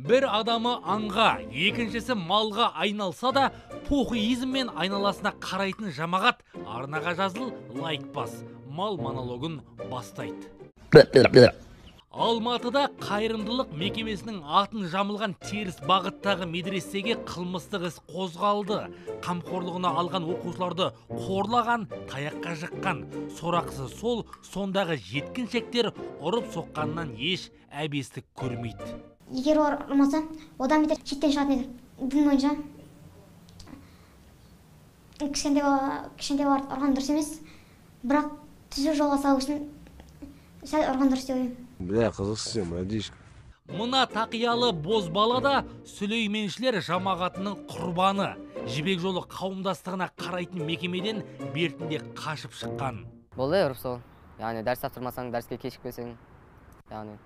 Бір адамы аңға, екіншісі малға айналса да, похуизммен айналасына қарайтын жамағат, арнаға жазыл, лайк бас. Мал монологын бастайды. Алматыда қайырымдылық мекемесінің атын жамылған теріс бағыттағы медресеге қылмыстық іс қозғалды. Қамқорлығына алған оқушыларды қорлаған, таяққа жыққан. Сорақысы сол, сондағы жеткіншектер ұрып соққаннан еш әбестік көрмейді. Егер олар ұрмаса, одан бетер шеттен шығатын еді. Дін бойынша кішкентай балаларды ұрған дұрыс емес, бірақ түзу жолға салу үшін сәл ұрған дұрыс деп ойлаймын. Бля, қызықсың, мальчишка. Мына тақиялы бозбала да сүлейменшілер жамағатының құрбаны. Жібек жолы қауымдастығына қарайтын мекемеден бертінде қашып шыққан. Болды ұрып сол. Яғни дәріс тапсырмасаң, дәріске кешікпесең, яғни